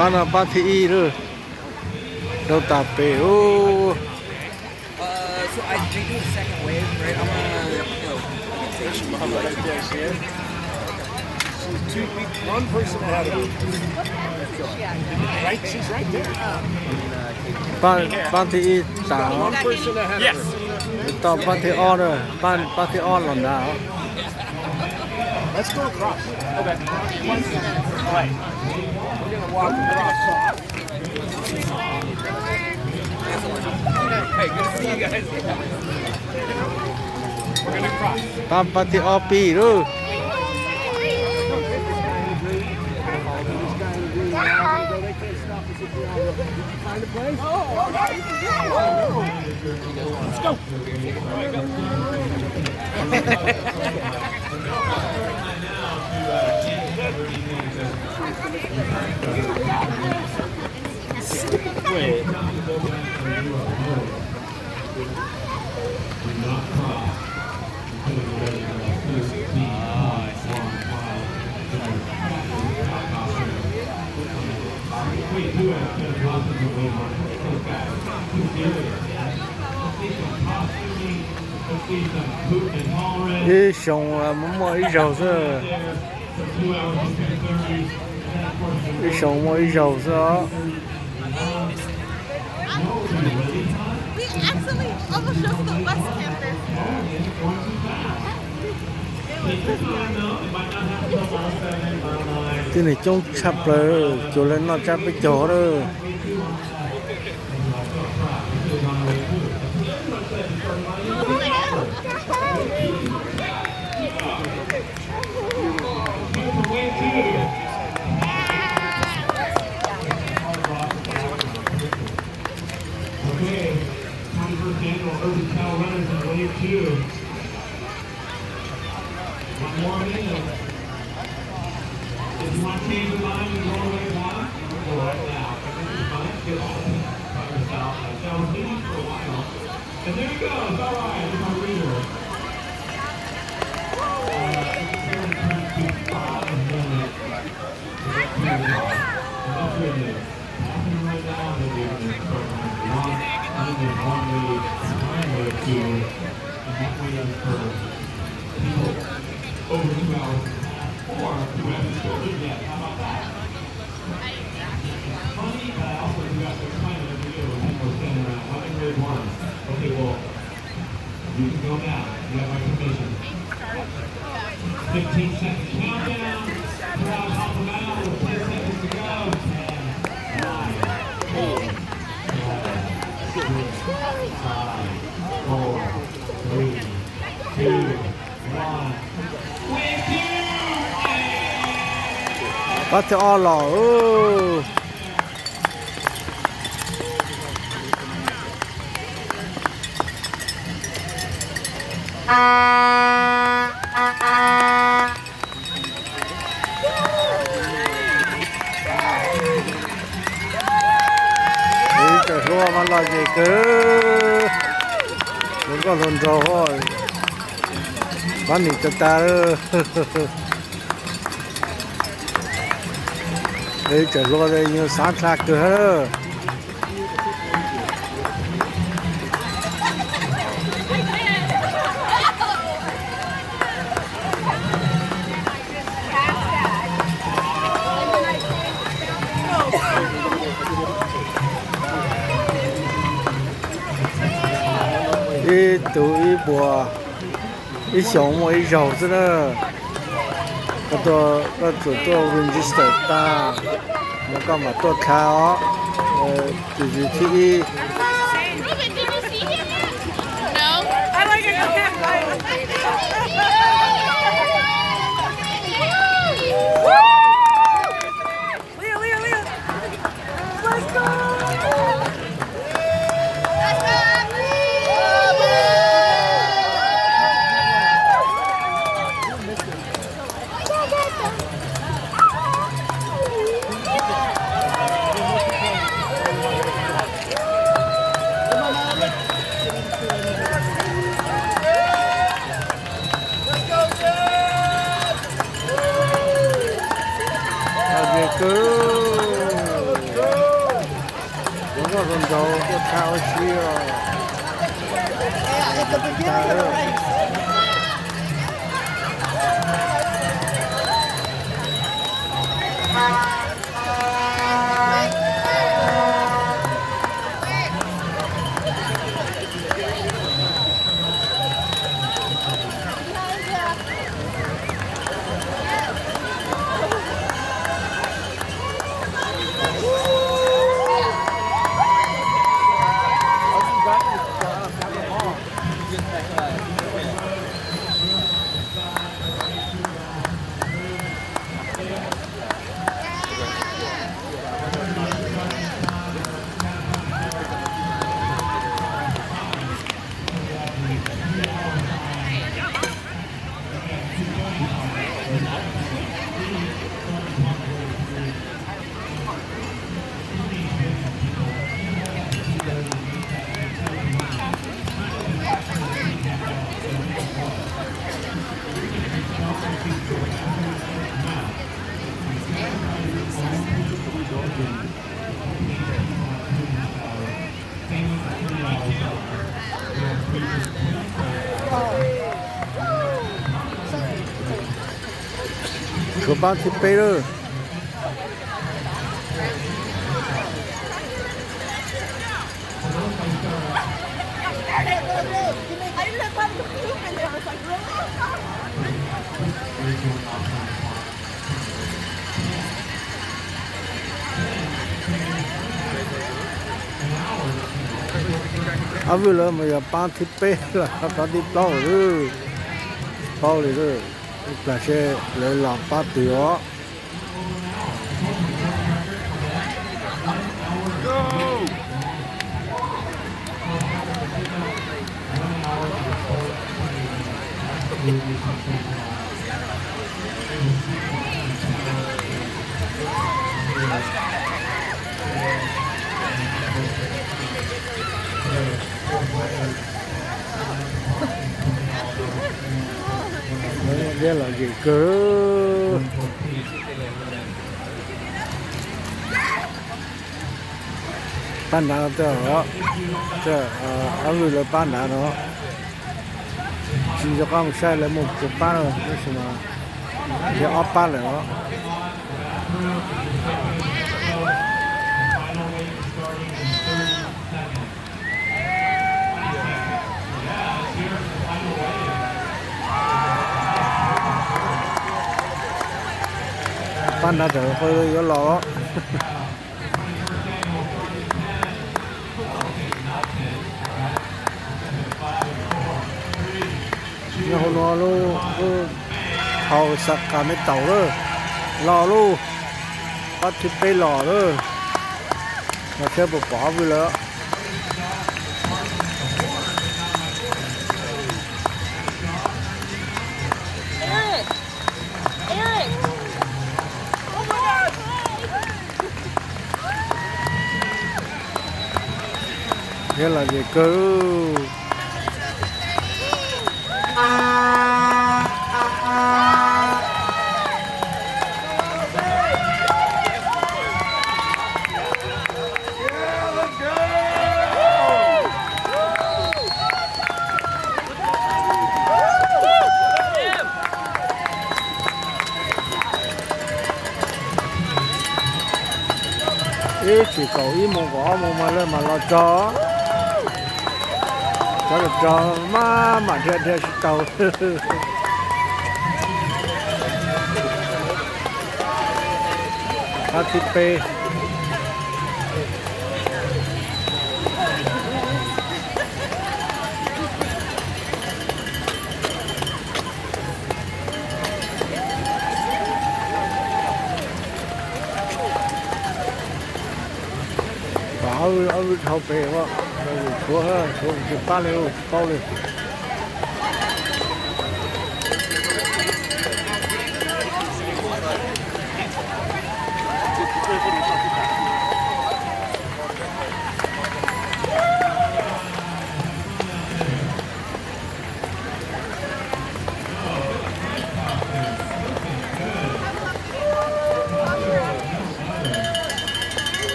Pab no pab thib ib lawm. Rau tas pem ub. Uh, so I, they do the second wave, right? I'm gonna, you know, I can say it should be like, she's two, one person ahead of you. Right, she's right there. Pab, pab thib ib tas. One person ahead of her. Tau pab thib ob na, pab, pab thib ob los nrad. Let's go across. Okay. Right. We're gonna walk across. Hey, good to see you guys. We're gonna cross. Pab, pab thib ob pib lawm. Find a place. Let's go. Ib xyoo muaj muaj ib zaug xwb. Ib xyoo muaj ib zaug xwb os. We actually almost just the West Campus. Tib neeg coob tshaj plaws, cuag li noj tsab peb caug lawm. Okay, twenty-first Annual Urban Trail Runners in Wave two. One more minute. If you want to change your mind and go to Wave one, go right now. This is fun. Get off by yourself. Like, that was leading for a while. And there he goes. All right, here's our leader. Uh, it's gonna turn to five minutes. That's really it. Happening right now, they'll be able to start running if they want. I think there's one way, one way to, and that way is for people over two hours and a half, or who haven't started yet. How about that? It's funny, but I also do have to explain it every year when people are standing around. Why did we want? Okay, well, you can go now. You have my permission. Fifteen second countdown. Crowd help them out with ten seconds to go. Ten, nine, eight, seven, six, five, four, three, two, one. Pab thib ob los. Ib tsoom hluas mas lom zem kawg, hluas nkauj hluas nraug, pab nim tas tas. Ib tsoom hluas yus xav dlha kawg. Ib tug ib puas, ib xyoos muaj ib zaug xwb na. Koj tuaj, koj tsum tuaj register tag, no koj mam tuaj dlha os. Tus yws thib ib. Nkaus tuaj tshaj ua si os. Tshuav pab thib peb lawm. Ob vwj lawv mas yog pab thib peb los pab thib plaub lawm. Paub li lawm, ib plag seb lawv los pab twg os. Liab lom zem kawg. Pab nrad, ob vwj lawv pab nrad no. Tsis nco qab mus saib lawv muaj puas pab no, tab sis mas yog ob pab lawm os. Pab nrad tawm qhov yuav los. Nyob hauv no lub, lub hauv Xav Kas me taum lawm, los lauj, pab thib peb los lawm. Los saib puas pom ob vwj lawm. Liab lom zem kawg. Ib tsam kaum ib moos kaum ob moos mas lawv mam los txog. Cov los txog mas mam dhia dhia tsis tau. Pab thib peb. Pom ob vwj dhau pem, tshuav, tshuav tsis pab li, tsis paub li.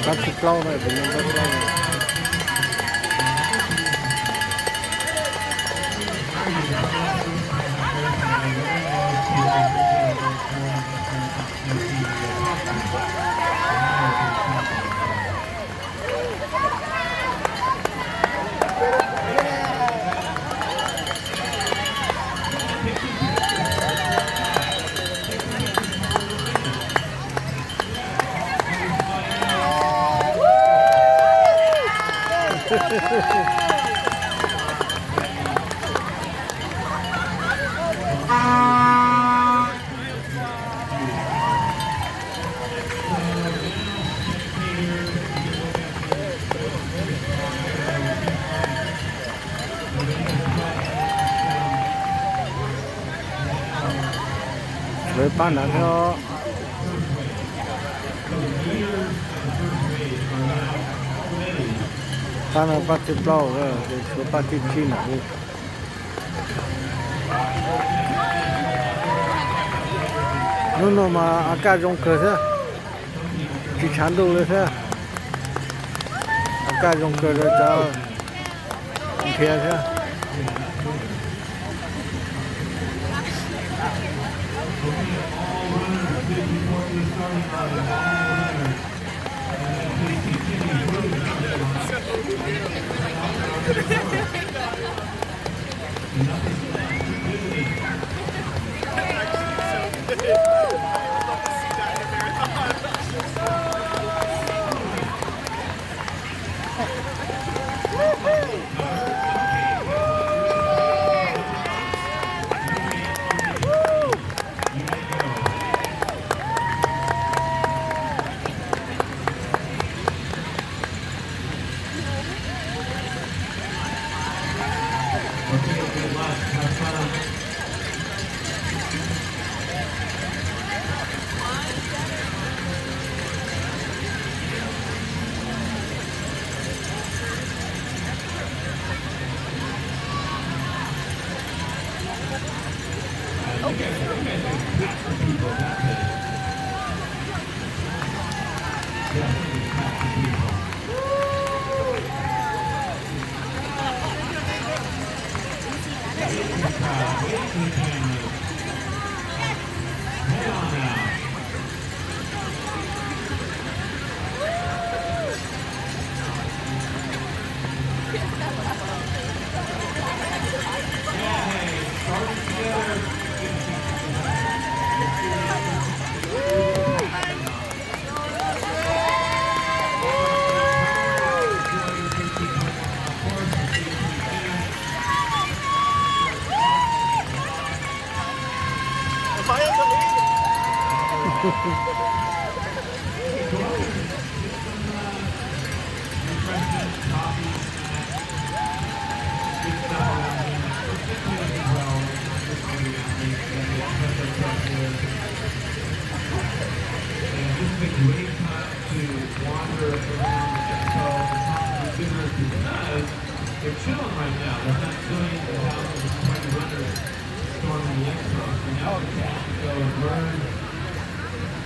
Pab Thib plaub no, peb no thib plaub no. Lawv pab nrad thiab. Pab no pab thib plaub, ces tshuav pab thib tsib nrad. Hnub no mas a kaj zoo kawg thiab, tsis tshav ntuj li thiab. A kaj zoo kawg rau cov nrhiav thiab.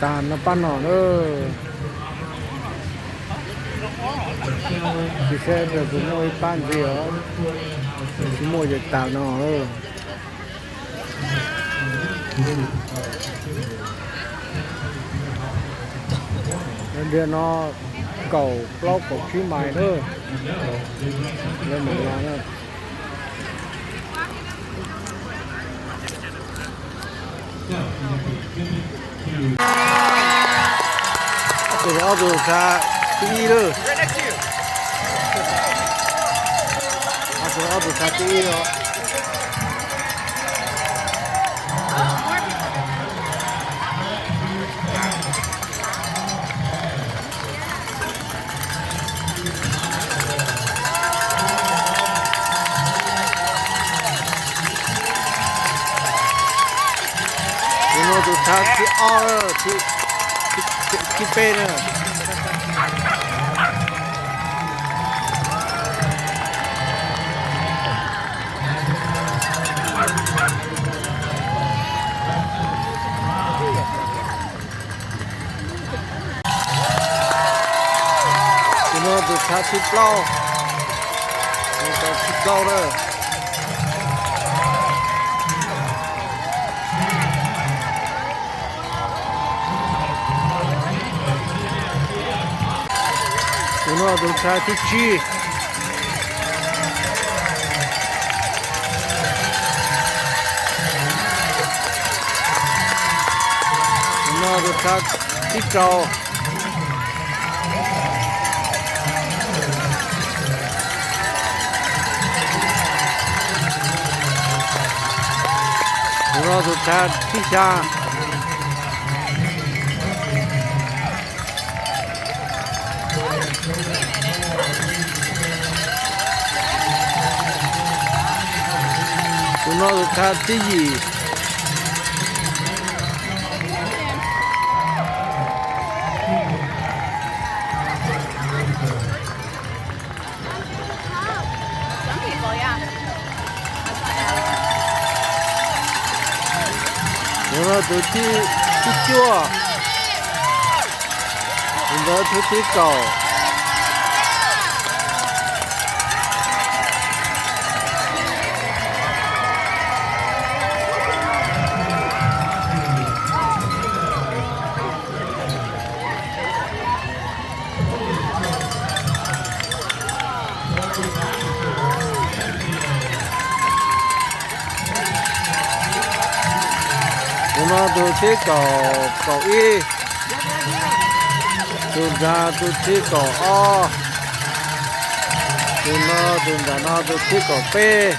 Tag no pab no na. Tsis saib tus muaj ib pab ntxiv os, tsis muaj ces tag no. Ntiaj no kaum plaub kaum tsib mais na. Lawv mus los na. Ob tug xav thib ib lawm. Ob tug, ob tug xav thib ib os. Tus no tus xav thib ob, thib peb na. Tus tshav thib plaub, tus tshav thib plaub na. Tus no tus tshav thib tsib. Tus no tus tshav thib rau. Tus no tus tshav thib xya. Tus no tus tshav thib yim. Tus no tus thib, thib cuaj. Tus ntawd tus thib kaum. Tus no tus thib kaum, kaum ib. Tus nrad tus thib kaum ob. Tus no tus nram no tus thib kaum peb.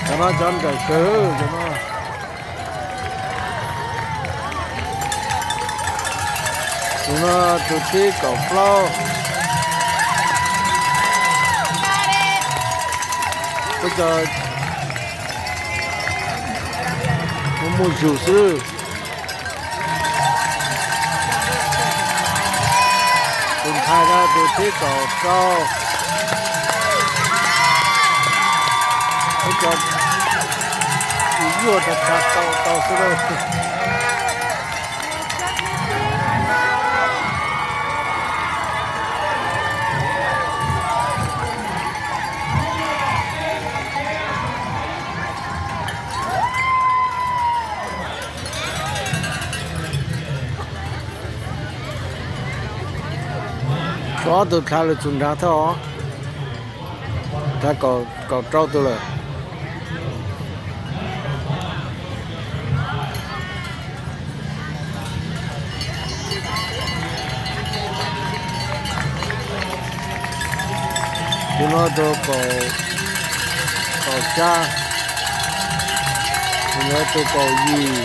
Cov no cov nrawm kawg cov no. Tus no tus thib kaum plaub. Peb cov muaj muaj zug xwb. Tus ntxhais no tus thib kaum rau. Peb cov yuag rau tau tau xwb lauj. Tshuav ob tug dlha lawm txug nrad thiab os. Dlha kaum rau tug lawm. Tus no tus kaum, kaum xya, tus no tus kaum yim.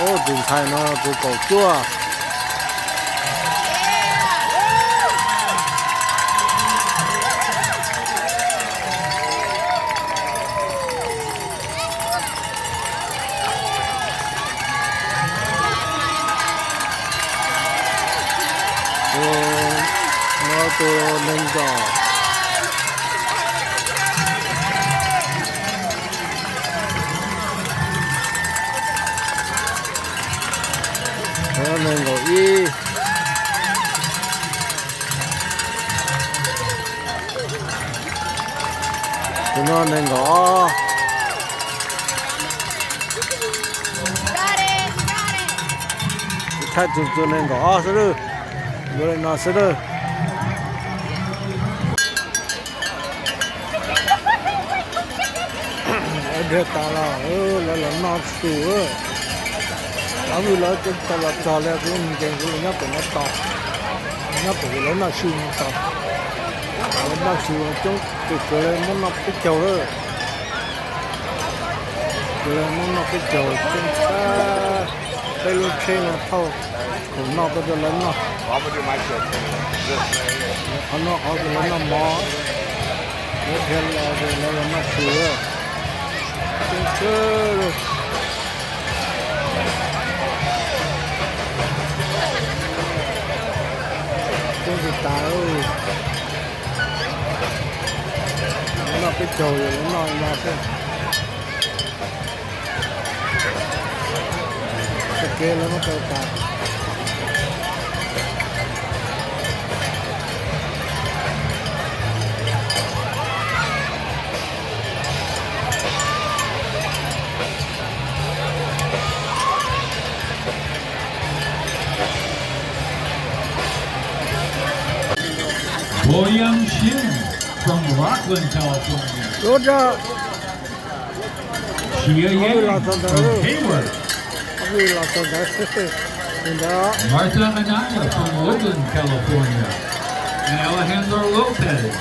Ub, tus ntxhais no tus kaum cuaj. Tus no tus nees nkaum. Tus no nees nkaum ib. Tus no nees nkaum ob. Thaij tus, tus nees nkaum ob xwb lawm. Yuav li no xwb lawm. Lawv dhia tas los lawv los noj su. Lawv vwm lawv tau los txog li kuv nkees kuv los nyob pem no tos, nyob pem lawv noj su no tos. Lawv noj su coob, tsuas tsuav lawv muab noj peb caug lawm. Tsuas lawv muab noj peb caug coob tag. Peb lub tsheb no thauj khoom noj tuaj rau lawv noj. Qhov no qhov lawv noj mov, lawv dhia los lawv los noj su. Coob kawg. Tas, lawv noj peb caug, lawv noj no xwb. Txoj kev lawv muab tau tas. William Shin from Rocklin, California. Lub rau Shia Yang from Hayward. Los tau ntawd, ntawd. Martha Anaya from Woodland, California. And Alejandro Lopez.